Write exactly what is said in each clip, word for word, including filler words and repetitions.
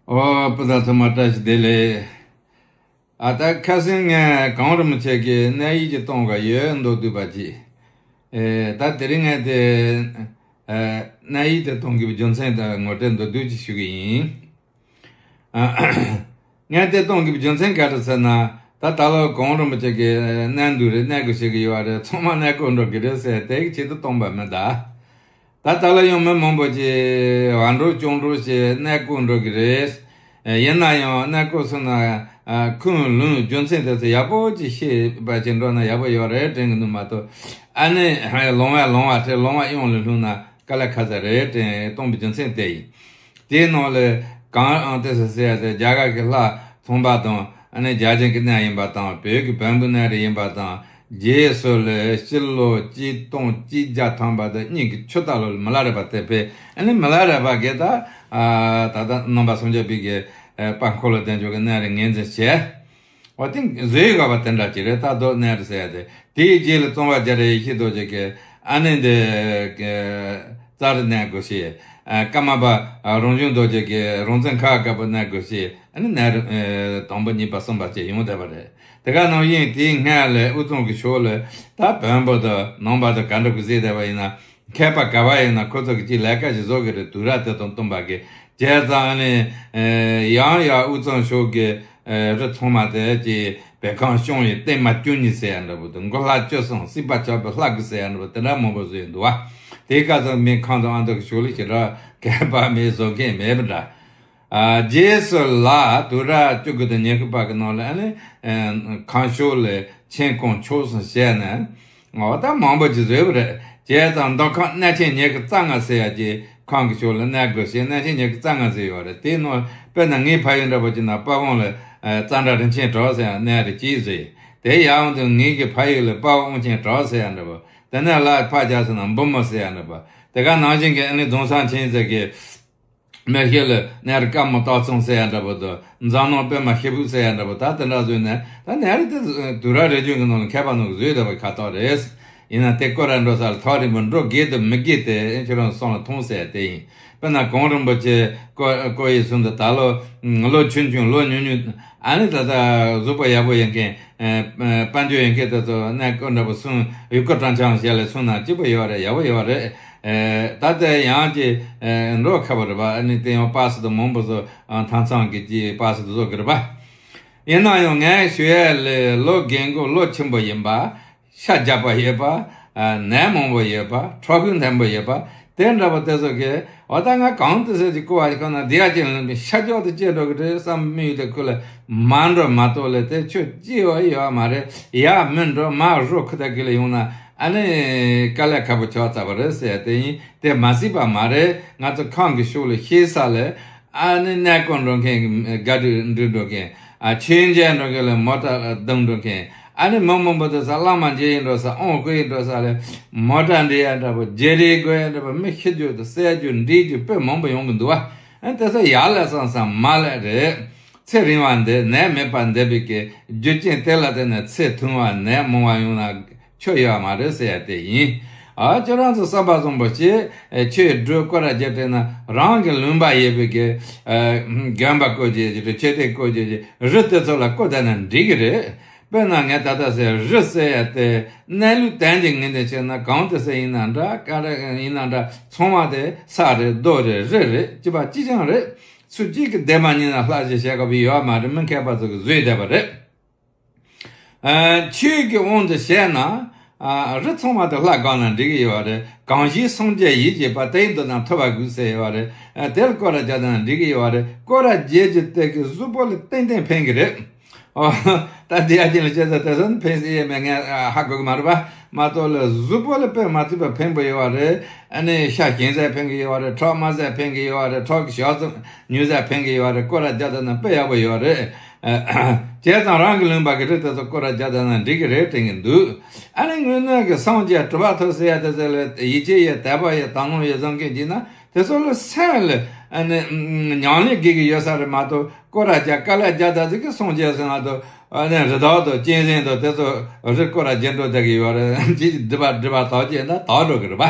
ཨོ། སྤུན་ཟླ་ཚང་མ་བཀྲ་ཤིས་བདེ་ལེགས། ཨ། ད་ཁ་སང་ངས་གངས་རིན་པོ་ཆེ་གི་གནས་ཡིག་ཅིག་གཏོང་ག་ཡོད་མདོག་བསྡུས་པ་ཅིག་ཨེ། ད་དེ་རིང་ངས་དེ་ཨེ་གནས་ཡིག་དེ་གཏོང་དགོས་པའི་རྒྱུ་མཚན་དང་ངོ་སྤྲོད་མདོག་བསྡུས་ཅིག་ཞུ་གི་ཡིན། ཨ། ངས་དེ་གཏོང་དགོས་པའི་རྒྱུ་མཚན་ག་རེ་ཟེར་ན། ད་ད་ལོ་གངས་རིན་པོ་ཆེ་གི་གནས་འདུག་རེད། གནས་དགོས་བཤད་གི་ཡོད་རེད། ཚང་མ་གནས་དགོས་འགྲོ་གི་རེད་ཟེར། དེ་གི་ཆེད་དུ་གཏོང་པ་མིན་ད། ད་ད་ལོ་ཡང་མི་མང་པོ་ཅིག་བར་འགྲོ་ཅུང་འགྲོ་བྱས་གནས་དགོས་འགྲོ་གི་རེད། ཡིན་ན་ཡང་གནས་དགོས་སོང་ན། ཨ། ཁུངས་ལུང་རྒྱུ་མཚན་དེ་ཚོ་ཡག་པོ་ཅིག་ཤེས་པ་ཅིག་འགྲོ་ན་ཡག་པོ་ཡོད་རེད་དྲན་གི་འདུག་མ་གཏོགས། ཨ་ནི་ལོང་བ་ལོང་བ་བྲེལ། ལོང་བ་གཡང་ལ་ལྷུང་ན་དཀའ་ལས་ཁག་ཚ་རེད་དྲན་གཏོང་པའི་རྒྱུ་མཚན་དེ་ཡིན། དེའི་ནང་ལ་གངས་ཨང་ཏི་སེ་ཟེར་ཡ་དེ་རྒྱ་གར་གྱི་ལྷ་ཚངས་པ་དང་། ཨ་ནི་བརྒྱ་བྱིན་གྱི་གནས་ཡིན་པ་དང་། བོད་ཀྱི་བོན་པོའི་གནས་རེད་ཡིན་པ་དང་། རྗེས་སུ་ལ་སྤྱི་ལོ་གཅིག་སྟོང་གཅིག་བརྒྱ་ཐམ་པ་དང་གཉིས་ཀྱི་ཆུ་རྟ་ལོ་ལ་མི་ལ་རས་པ་དེ་ཕེབས། ཨ་ནི་མི་ལ་རས་པ་གིས་ད་ཨ་ད་ལྟ་ནང་པ་སངས་རྒྱས་པའི་གི་ཨ་དཔལ་འཁོར་ལོ་བདེ་མཆོག་གི་གནས་རེད་ངོས་འཛིན་བྱས། འོ། དེ་བཟོས་ཡོད་པ་དེ་འདྲ་ཅིག་རེད། ད་རྡོ་གནས་རེད་ཟེར་ཡ་དེ། དེའི་རྗེས་ལ་ཙོང་ཁ་རྒྱ་རས་ཡེ་ཤེས་རྡོ་རྗེ་གིས་ཨ་ནི་འདི་ཙཱ་རི་གནས་དགོས་ཤེས། ཨ། ཀརྨ་པ་རང་བྱུང་རྡོ་རྗེ་གིས་རང་བཙན་ཁ་བ་དཀར་པོ་གནས་དགོས་ཤེས། ཨ་ནི་གནས་རི་ཨ་དང་པོ་གཉིས་པ་གསུམ་པ་བཅས་ཡོང་བསྡད་པ་རེད། དེ་ག་ནང་བཞིན་དེའི་སྔོན་ལ་དབུས་གཙང་གི་ཕྱོགས་ལ་ད་བོན་པོ་དང་ནང་པ་དང་ག་འདྲ་གི་བཟོས་བསྡད་པ་ཡིན་ན། མཁས་པ་ག་བ་ཡིན་ན་ཁོ་ཚོ་གི་ཅིག་ལས་ཀ་ཞིག་བཟོ་གི་རེད། དུས་རབས་དེ་དང་བསྟུན་པ་གི། བྱས་ཙང་ཨ་ནི་ཡང་ཡང་དབུས་གཙང་ཕྱོགས་ཀྱི་རི་ཚང་མ་དེ་ཅིག་བོད་ཁམས་སྐྱོང་བའི་བརྟན་མ་བཅུ་གཉིས་ཟེར་ཡ་འདྲ་པོ་དང་། མགོ་ལྷ་བཅུ་གསུམ་སྲིད་པ་ཆགས་པའི་ལྷ་དགུ་ཟེར་ཡ་འདྲ་པོ་དེ་འདྲ་མང་པོ་བཟོས་འདུག་བ། དེའི་སྐབས་སུ་མི་ཁམས་དང་ཨ་མདོ་གི་ཕྱོགས་ལ་ཞེ་དྲག་མཁས་པ་མེད། བཟོ་མཁན་མེད་པ་འདྲ། ཨ། རྗེས་སུ་ལ་དུས་རབས་བཅུ་དགུ་དང་ཉི་ཤུ་བར་གྱི་ནང་ལ་ཨ་ནི་ཨ་ཁམས་ཕྱོགས་ལ་ཆེན་ཁམས་ཕྱོགས་གསུམ་བྱས་ནས། འོ། ད་མང་པོ་ཅིག་བཟོས་པ་རེད། བྱས་ཙང་མདོ་ཁམས་གནས་ཆེན་ཉི་ཤུ་རྩ་ལྔ་ཟེར་ཡ་ཅིག་ཁམས་ཀྱི་ཕྱོགས་ལ་གནས་དགོས་ཤེས་གནས་ཆེན་ཉི་ཤུ་རྩ་ལྔ་ཟེར་ཡོད་རེད། དེའི་ནང་དཔེར་ན་ངའི་ཕ་ཡུལ་འདྲ་པོ་ཅིག་ན་དཔའ་དབང་ལ་ཨ་ཙཱ་འདྲ་རིན་ཆེན་གྲགས་ཟེར་ཡ་གནས་རེ་གཅིག་བཟོས། དེ་ཡང་དུ་ངའི་གི་ཕ་ཡུལ་ལ་དཔའ་བོ་དབང་ཆེན་གྲགས་ཟེར་ཡ་འདྲ་པོ། དེ་ནས་ལ་ཕར་རྒྱག་ཟེར་ན་འབུམ་མོ་ཟེར་ཡ་འདྲ་པོ། དེ་ག་ནང་བཞིན་གྱི་ཨ་ནི་རྫོང་སར་ཆེན་ཟེར་གི་མེ་ཤེལ་ལ་གནས་རི་དཀར་མོ་སྟག་ཚང་ཟེར་ཡ་འདྲ་པོ་དང་། འཛམ་གླིང་པད་མ་ཤེལ་ཕུག་ཟེར་ཡ་འདྲ་པོ། ད་དེ་འདྲ་བཟོས་ནས། ད་གནས་རི་དེ་དུས་རབས་རེ་བྱོན་གྱི་ནང་ལ་མཁས་པ་རྣམས་ཀྱིས་བཟོས་བསྡད་པ་ཁ་ཐོག་རེད། ཡིན་ན་དེ་སྐོར་ར་འགྲོ་ས་ལ་ཐག་རིང་པོ་འགྲོ་དགོས་དང་མི་དགོས་དེ་ཁྱོད་རང་བསམ་བློ་ཐོངས་ཟེར་ཡ་དེ་ཡིན། དཔེར་ན་གངས་རིན་པོ་ཆེ་བསྐོར་བསྐོར་ཡས་སོང་དུས། ད་ལོ་ལོ་ཆུང་ཆུང་ལོ་ཉུང་ཉུང་། ཨ་ནི་ད་ལྟ་གཟུགས་པོ་ཡག་པོ་ཡོད་མཁན། ཨ། དཔལ་འབྱོར་ཡོད་མཁན་དེ་ཚོ་གནས་སྐོར་འདྲ་པོ་སོང་། ཡུལ་སྐོར་སྤྲང་འཁྱམ་བྱས་ལ་སོང་ན་སྐྱིད་པོ་ཡོད་རེད། ཡག་པོ་ཡོད་རེད། ཨ། ད་ལྟ་ཡང་ཅིག་ཨ་འགྲོ་ཁག་པོ་རེད་པ། ཨ་ནི་དེ་ཡང་པ་སི་དང་མང་པོ་ཚོ་ཨ་ཐང་ཚང་གི་ཅིག་པ་སི་དང་བཟོ་གི་རེད་པ། ཡིན་ན་ཡང་ངས་ཞུ་ཡས་ལ་ལོ་རྒན་གོག་ལོ་ཆེན་པོ་ཡིན་པ། ཤ་རྒྱགས་པ་ཡོད་པ། ཨ། ནད་མང་པོ་ཡོད་པ། ཁྲག་ཤུགས་ལྡན་པོ་ཡོད་པ། དེ་འདྲ་པོ་དེ་ཚོ་གིས། འོ། ད་ང་གངས་ཏི་སེ་ཅིག་བསྐོར་བ་ཞིག་ཁོ་ན་བསྡད་ཡ་ཅིག་ལ་ཤ་རྒྱགས་དེ་སྐྱེ་འགྲོ་གི་རེད་བསམ་དམིགས་ཡུལ་དེ་ཁོ་ལ་མ་འགྲོ་མ་གཏོགས་ལ། དེ་ཁྱོད་སྐྱིད་པ་ཡོད་མ་རེད། ཡ་མི་འགྲོ། མ་རོ་ཁུ་ད་གི་ལ་ཡོང་ན་ཨ་ནི་དཀའ་ལས་ཁག་པོ་ཆགས་ཚར་བ་རེད་ཟེར་ཡ་དེ་ཡིན། དེ་མ་སྲིད་པ་མ་རེད། ང་ཚོ་ཁམས་ཀྱི་ཕྱོགས་ལ་ཤེས་ས་ལ། ཨ་ནི་གནས་སྐོར་འགྲོ་མཁན་གྱི་དགའ་སྤྲོ་འགྲོ་མཁན། ཨ། མཆོད་མཇལ་འགྲོ་མཁན་ལ་མོ་ཊ་བརྡུངས་འགྲོ་མཁན། ཨ་ནི་མི་མང་པོ་དེ་ས་བླ་མ་མཇལ་ཡིན་འགྲོ་ས། དབང་བསྐུར་ཡིན་འགྲོ་ས་ལ་མོ་ཊ་འདྲི་ཡ་འདྲ་པོ། བརྗེ་རེས་དགོས་ཡ་འདྲ་པོ། མི་ཤི་རྒྱུ་དང་བསད་རྒྱུ་འདྲི་རྒྱུ་དཔེ་མང་པོ་ཡོང་གི་འདུག་བ། ཨ། དེ་ཚོ་ཡར་ལ་སང་སང་མར་ལ་རེད། ཚེ་རིང་བ་འདི་ནད་མེད་པར་འདས་པའི་གི་རྒྱུ་རྐྱེན་དེ་ལ་བརྟེན་ནས་ཚེ་ཐུང་བ་ནད་མང་བ་ཡོང་ན་ཆོ་ཡོད་མ་རེད་ཟེར་ཡ་དེ་ཡིན། ཨ། ཁྱོད་རང་ཚོ་བསམ་པ་བཟང་པོ་བྱེད། ཨེ། ཆོས་སྒྲུབ་སྐོར་ར་རྒྱག་དྲན་ན་རང་གི་ལུང་པ་ཡོད་པའི་གི། ཨ། དགོན་པ་བསྐོར་རྒྱུ་ཅིག་རེད། མཆོད་རྟེན་བསྐོར་རྒྱུ་ཅིག་རེད། དེ་ཚོ་ལ་བསྐོར་བསྡད་ན་འགྲིག་གི་རེད། དཔེར་ན་ངས་ད་ལྟ་ཟེར་རི་ཟེར་ཡ་དེ་གནས་ལུགས་དོན་གྱི་ངོས་ནས་བཤད་ན་གངས་ཏི་སེ་ཡིན་ན་འདྲ། ག་རེ་ཡིན་ན་འདྲ། ཚང་མ་དེ་ས་རེད། རྡོ་རེད། རི་རེད། གཅིག་པ་གཅིག་རྐྱང་རེད། སུ་གཅིག་གིས་བདེན་པ་ཉིད་ནས་ལྷག་བཅས་བྱེད་དགོས་པ་ཡོད་མ་རེད། མི་མཁས་པ་ཚོ་གིས་བཟོས་བསྡད་པ་རེད། ཨ། ཆོས་ཀྱི་དབང་དུ་བྱས་ན། ཨ། རི་ཚང་མ་དེ་ལྷ་བསྐོར་ན་འགྲིག་གི་ཡོད་རེད། གང་ཞིག་སངས་རྒྱས་ཡིད་བྱེད་པ། དེ་ཡི་མདུན་ན་ཐུབ་པ་དགོས་ཟེར་ཡོད་རེད། ཨ། དེ་ལ་སྐོར་ར་རྒྱག་ན་འགྲིག་གི་ཡོད་རེད། སྐོར་ར་རྒྱག་རྒྱུ་དེ་གི་གཟུགས་པོ་ལ་ཏན་ཏན་ཕན་གི་རེད། ཨོ། ད་དེ་ཡ་ཅིག་ལ་བྱས་ཙང་དེ་ཚོ་ནི་ཕན་སྲིད་ཡས་མེད། ངས་ཧ་གོ་གི་མ་རེད་པ། མ་གཏོགས་ལ་གཟུགས་པོ་ལ་དཔེ་མ་ཚད་པ་ཕན་པོ་ཡོད་རེད། ཨ་ནི་ཤ་ཞིམ་ཟས་ཕན་གི་ཡོད་རེད། ཁྲག་དམར་ཟས་ཕན་གི་ཡོད་རེད། ཁྲག་གི་ཞག་ཙམ་ཉུང་ཟས་ཕན་གི་ཡོད་རེད། སྐོར་ར་རྒྱག་ད་ན་དཔེ་ཡག་པོ་ཡོད་རེད། བྱས་ཙང་རང་གི་ལུང་པ་གི་རི་དེ་ཚོ་སྐོར་ར་རྒྱག་ད་ན་འགྲིག་གི་རེད་དྲན་གི་འདུག་ཨ་ནི་དངོས་གནས་ཀྱི་སངས་རྒྱས་གྲུབ་པ་ཐོབ་ཟེར་ཡ་དེ་ཚོ་ལ་ཡིད་ཆེས་ཡོད། དད་པ་ཡོད། དག་སྣང་ཡོད་བཟང་མཁན་གྱིས་ན་དེ་ཚོ་ལ་སེམས་ལ་ཨ་ནི་ཉམས་ལེན་དགོས་ཀྱི་ཡོད་ས་རེད་མ་གཏོགས། སྐོར་ར་རྒྱག་དཀའ་ལས་རྒྱག་ད་ཟིག་གི་སངས་རྒྱས་ཟེར་ང་དང་ཨ་ནི་རི་དྭགས་དང་གཅན་གཟན་དང་དེ་ཚོ་རི་སྐོར་ར་རྒྱག་འགྲོ་བསྡད་ཀྱི་ཡོད་རེད། ཅིག་སྒྲིབ་པ་སྒྲིབ་པ་དག་ཅིག་ཡིན་ན་དག་འགྲོ་གི་རེད་པ།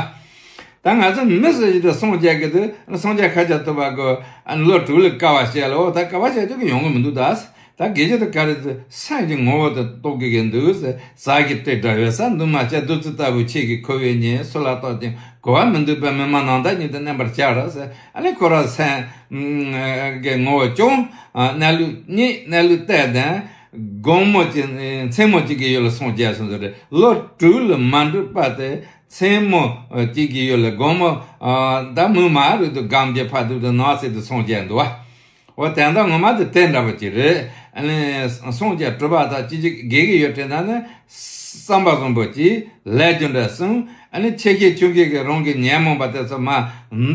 ད་ ད་ང་ཚོ་མི་སུ་ཞིག་ཏུ་སངས་རྒྱས་ཀྱི་དུས་སངས་རྒྱས་ཁ་ཆག་ཐུབ་པ་གོ། ཨ་ནི་ལོ་དྲུག་ལ་དཀའ་བ་སྤྱད་ལ། འོ་ད་དཀའ་བ་སྤྱད་རྒྱུ་གི་ཡོང་གི་མི་འདུག་ད། ད་དགེ་རྒྱུ་དུ་ག་རེ་དུ་སེམས་ཀྱི་ངོ་བོ་དུ་རྟོགས་དགོས་ཀྱི་འདུག་ཟེར། ཟ་གི་སྤྲེལ་འདྲ་བའི་ས་འདུག་མ་བྱ་བདུད་རྩི་ལྟ་བུ་ཁྱེད་ཀྱི་ཁོ་བོའི་ཉིད་སུ་ལ་རྟོག་ཅིང་གོ་བ་མི་འདུག་པས་མི་སྨྲ་ནམ་ཟླ་ཉིད་དུ་མནན་པར་བྱ་ར་ཟེར། ཨ་ནི་ཁོ་ར་སེམས་ཀྱི་ངོ་བོ་ཅུང་གནས་ལུགས་རྙེད། གནས་ལུགས་བལྟས་ཏེ་དགོང་མོ་གཅིག་མཚན་མོ་གཅིག་གི་ཡུལ་ལ་སངས་རྒྱས་སོང་ཟེར་རེད། ལོ་དྲུག་ལ་མ་འགྲུབ་པ་དེ། མཚན་མོ་གཅིག་གི་ཡུལ་ལ་དགོང་མོ་ད་མུན་མ་རུ་དུ་སྒམ་གྱི་ཕ་དུ་དུ་ནག་སེ་དུ་སངས་རྒྱས་འདུག་བ། འོ་དོན་དག་ངོ་མ་དེ་དེ་འདྲ་པོ་ཅིག་རེད། ཨ་ནི་སངས་རྒྱས་གྲུབ་པ་དང་ཅི་ཅིག་དགེ་གི་ཡོད་དྲན་ན་ནི་བསམ་པ་བཟང་པོ་ཅིག་ལས་རྒྱུ་འདྲ་གསུམ། ཨ་ནི་ཆེ་ཤེས་ཆུང་ཤེས་ཀྱི་རང་གི་ཉོན་མོངས་པ་དེ་ཚོ་མ་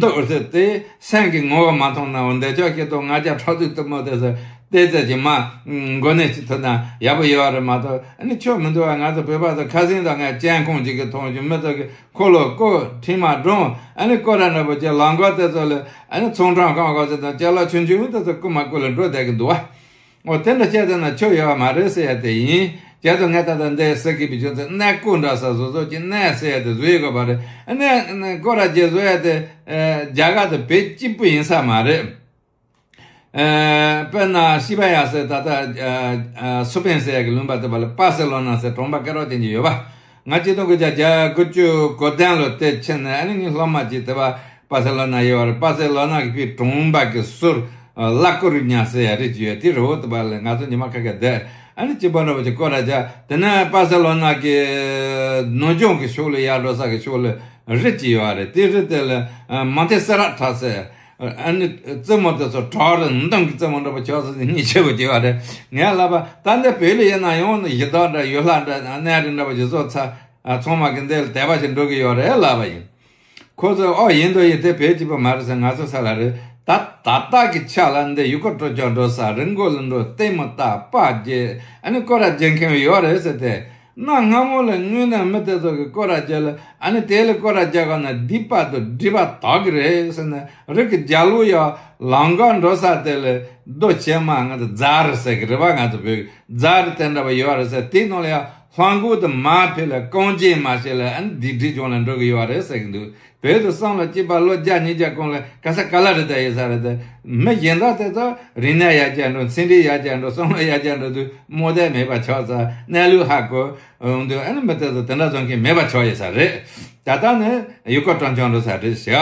འདུག་ཟེར་ཏེ་སེམས་ཀྱི་ངོ་བོ་མ་མཐོང་ན། འོ་འདོད་ཆགས་ཞེ་སྡང་ང་རྒྱལ་ཕྲག་དོག་གཏི་མུག་དེ་ཚོ་ཏོག་ཙམ་ཅིག་མ་མགོ་ནས་ཅིག་ཐུབ་ན་ཡག་པོ་ཡོད་རེད་མ་གཏོགས། ཨ་ནི་ཆོ་མི་འདུག་བ། ང་ཚོ་བོད་པ་ཚོ་ཁ་སང་དང་ང་སྤྱན་ཁོང་ཅིག་གི་མཐོང་བྱུང་། མི་ཚོ་གི་འཁོར་ལོ་བསྐོར། ཁྲིད་མ་སྒྲུང་། ཨ་ནི་སྐོར་ར་འདྲ་པོ་བྱས། ལམ་ཁ་དེ་ཚོ་ལ་ཨ་ནི་ཚོང་ཁང་གང་ག་ཚོ་དང་ཅ་ལག་ཆུང་ཆུང་དེ་ཚོ་རྐུ་མ་རྐུ་ལ་འགྲོ་བསྡད་ཀྱི་འདུག་བ། འོ་དེ་འདྲ་བྱས་ཙང་ན་ཆོ་ཡོད་བ་མ་རེད་ཟེར་ཡ་དེ་ཡིན། བྱས་ཙང་ངས་ད་ལྟ་འདི་ཟེར་གི་པའི་ཆོ་ཚེ་གནས་སྐོར་འདྲ་ས་བཟོ་བཟོ་ཅིག་གནས་ཟེར་ཡ་དེ་བཟོ་ཡི་དགོས་པ་རེད། ཨ་ནི་སྐོར་ར་བྱས་བཟོ་ཡ་དེ་རྒྱ་གར་དང་བོད་གཅིག་པུ་ཡིན་ས་མ་རེད། ཨ་དཔེར་ན་ཤི་བ་ཡ་ཟེར་ད་ལྟ་ཨ་ཨ་སུ་པན་ཟེར་ཡ་གི་ལུང་པ་དེ་བ་ལ་པ་སེ་ལོ་ན་ཟེར་གྲོང་པ་སྐད་གྲགས་ཅན་ཅིག་ཡོད་པ། ང་ཆིག་སྟོང་དགུ་བརྒྱ་དགུ་བཅུ་གོ་བདུན་ལོ་དེ་ཕྱིན་ནས་ཨ་ནི་ངའི་སློབ་མ་ཅིག་དེ་བ་པ་སེ་ལོ་ན་ཡོད་པ་རེད། པ་སེ་ལོ་ན་གི་ཕའི་གྲོང་པ་གི་ཟུར་ལ་ཀོ་རུ་ཉ་ཟེར་ཡ་རི་ཅིག་ཡོད། དེ་རི་བོ་དེ་བ་ལ་ང་ཚོ་ཉི་མ་ཁ་ཁ་བསྡད། ཨ་ནི་སྐྱིད་པོ་འདྲ་པོ་ཅིག་སྐོར་ར་བྱས། དེ་ནས་པ་སེ་ལོ་ན་གི་ནུབ་བྱང་གི་ཕྱོགས་ལ་ཡར་འགྲོ་ས་གི་ཕྱོགས་ལ་རི་ཅིག་ཡོད་རེད། དེ་རི་དེ་ལ་མོན་ཏེ་སེ་ར་ཊ་ཟེར། ཨ་ནི་རྩེ་མོ་དེ་ཚོ་བྲག་རི། མདུང་གི་རྩེ་མོ་འདྲ་པོ་ཆགས་ས་ཞིག་རྙིང་ཆེ་བོ་ཅིག་ཡོད་རེད། ངས་ལབ་པ་ད་འདི་བོད་ལ་ཡིན་ན་ཡང་ནི་གཞི་བདག་འདྲ་ཡུལ་ལྷ་འདྲ་གནས་རི་འདྲ་པོ་ཞིག་བཟོ་ཚར། ཚང་མ་གི་འདི་ལ་དད་པ་ཞིག་འགྲོ་གི་ཡོད་རེད་ལབ་པ་ཡིན། ཁོ་ཚོས་ཨོ་ཡིན་དོ་ཡིན། དེ་བོད་གཅིག་པུ་མ་རེད་ཟེར། ང་ཚོ་ས་ལ་རེད། ད་ད་ལྟ་གི་ཆ་ལ་འདི་ཡུལ་སྐོར་སྤྲོ་སྐྱོད་འགྲོ་ས་རི་མགོ་ལ་འགྲོ་ལྟད་མོ་ལྟ་པ་རྒྱག་ཨ་ནི་སྐོར་ར་རྒྱག་མཁན་ཡོད་རེད་ཟེར་ཏེ། གནའ་སྔ་མོ་ལ་དངོས་གནས་མི་དེ་ཚོ་གི་སྐོར་ར་རྒྱག་ལ། ཨ་ནི་དེ་ལ་སྐོར་ར་རྒྱག་ག་ན་སྡིག་པ་དང་སྒྲིབ་པ་དག་གི་རེད་ཟེར་ནས། རི་གི་རྒྱབ་ལོགས་ཡ་ལམ་ཁ་འགྲོ་ས་དེ་ལ་རྡོ་ཆེ་མ་ང་ཚོ་རྫ་རི་ཟེར་གི་རེད་པ། ང་ཚོ་བོད་རྫ་རི་དེ་འདྲ་པོ་ཡོད་རེད་ཟེར། དེའི་ནང་ལ་ཡ་ལྷམ་གོག་དེ་མར་ཕུད་ལ་རྐང་རྗེས་མར་བྱས་ལ་ཨ་ནི་སྡིག་སྒྲིབ་སྦྱོང་ལ་འགྲོ་གི་ཡོད་རེད་ཟེར་གི་འདུག་བོད་དུ་བསམ་བློ་སྐྱེས་པ་ལོ་བརྒྱ་ཉིས་བརྒྱ་གོང་ལ་ག་ས་ག་ལ་རེད་ད་ཡོད་ས་རེད་དེ། མི་གཞན་དག་དེ་ཚོ་རིག་གནས་ཡར་རྒྱས་འགྲོ། ཚན་རིག་ཡར་རྒྱས་འགྲོ། བསམ་བློ་ཡར་རྒྱས་འགྲོ་དུས་རྨོངས་དད་མེད་པ་ཆགས་ཚར། གནས་ལུགས་ཧ་གོ་འོང་དུས་ཨ་ནི་མི་དེ་ཚོ་དེ་འདྲ་བཟོ་མཁན་མེད་པ་ཆགས་ཡོད་ས་རེད། ད་ལྟ་ནི་ཡུལ་སྐོར་སྤྲོ་སྐྱོད་འགྲོ་ས་རེད་ཤག་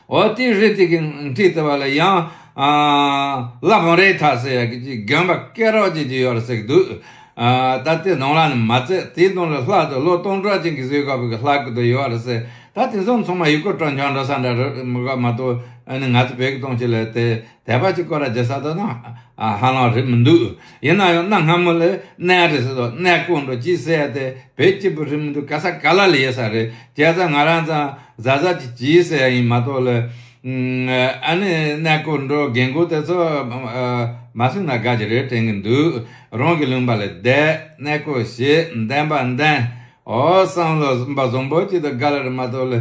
འོ་དེ་རི་དེ་གི་འཁྲིས་དེ་བ་ལ་ཡང་ཨ་ལ་བོན་རེ་ཐ་ཟེར་ཡ་གི་ཅིག་དགོན་པ་སྐད་གྲགས་ཅན་ཅིག་ཡོད་རེད་ཟེར་གི་འདུག་ཨ་ད་དེ་ནང་ལ་ནི་མ་ཚད་དེའི་ནང་ལ་ལྷ་དང་ལོ་སྟོང་ཕྲག་ཅན་གྱི་བཟོས་དགོས་པའི་གི་ལྷ་སྐུ་དེ་ཡོད་རེད་ཟེར། ད་དེ་ཚོ་ཚང་མ་ཡུལ་སྐོར་སྤྲོ་སྐྱོད་འགྲོ་ས་འདྲ་རེད་མི་དགོས་མ་གཏོགས། ཨ་ནི་ང་ཚོ་བོད་ཀྱི་སྟོང་ཆེ་ལ་དེ་དད་པ་ཅིག་སྐོར་ར་རྒྱག་ས་དོ་ན་ཧ་ལམ་རེད་མི་འདུག་ཡིན་ན་ཡང་གནའ་སྔ་མོ་ལ་གནས་རི་ཟེར་དང་གནས་སྐོར་འགྲོ་ཅི་ཟེར་ཡ་དེ་བོད་གཅིག་པུ་རེད་མི་འདུག་ག་ས་ག་ལ་ལ་ཡོད་ས་རེད། བྱས་ཙང་ང་རང་ཚང་གཟབ་གཟབ་ཅིག་བྱེད་ཟེར་ཡ་ཡིན་མ་གཏོགས་ལ། ཨ་ནི་གནས་སྐོར་འགྲོ་རྒན་རྒོན་དེ་ཚོ་མ་སུན་ན་དགའ་གི་རེད་དྲན་གི་འདུག་རང་གི་ལུང་པ་ལ་བསྡད། གནས་སྐོར་བྱེད། འདོན་པ་འདོན། ཨོ་བསམ་བློ་བཟང་པོ་ཅིག་ཏུ་དགའ་ལ་རེད་མ་གཏོགས་ལ།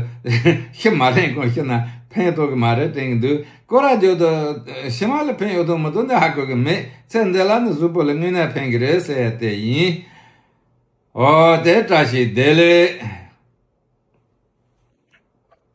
ཤི་མ་ལེན་གོང་ཤི་ན་ཕན་ཐོགས་གི་མ་རེད་དྲན་གི་འདུག་སྐོར་ར་རྒྱུག་དུ་ཕྱི་མ་ལ་ཕན་ཡོད་དོ་མི་དོ་འདི་ཧ་གོ་གི་མེད། ཚེ་འདི་ལ་ནི་གཟུགས་པོ་ལ་དངོས་གནས་ཕན་གི་རེད་ཟེར་ཡ་དེ་ཡིན། ཨོ་དེ་བཀྲ་ཤིས་བདེ་ལེགས།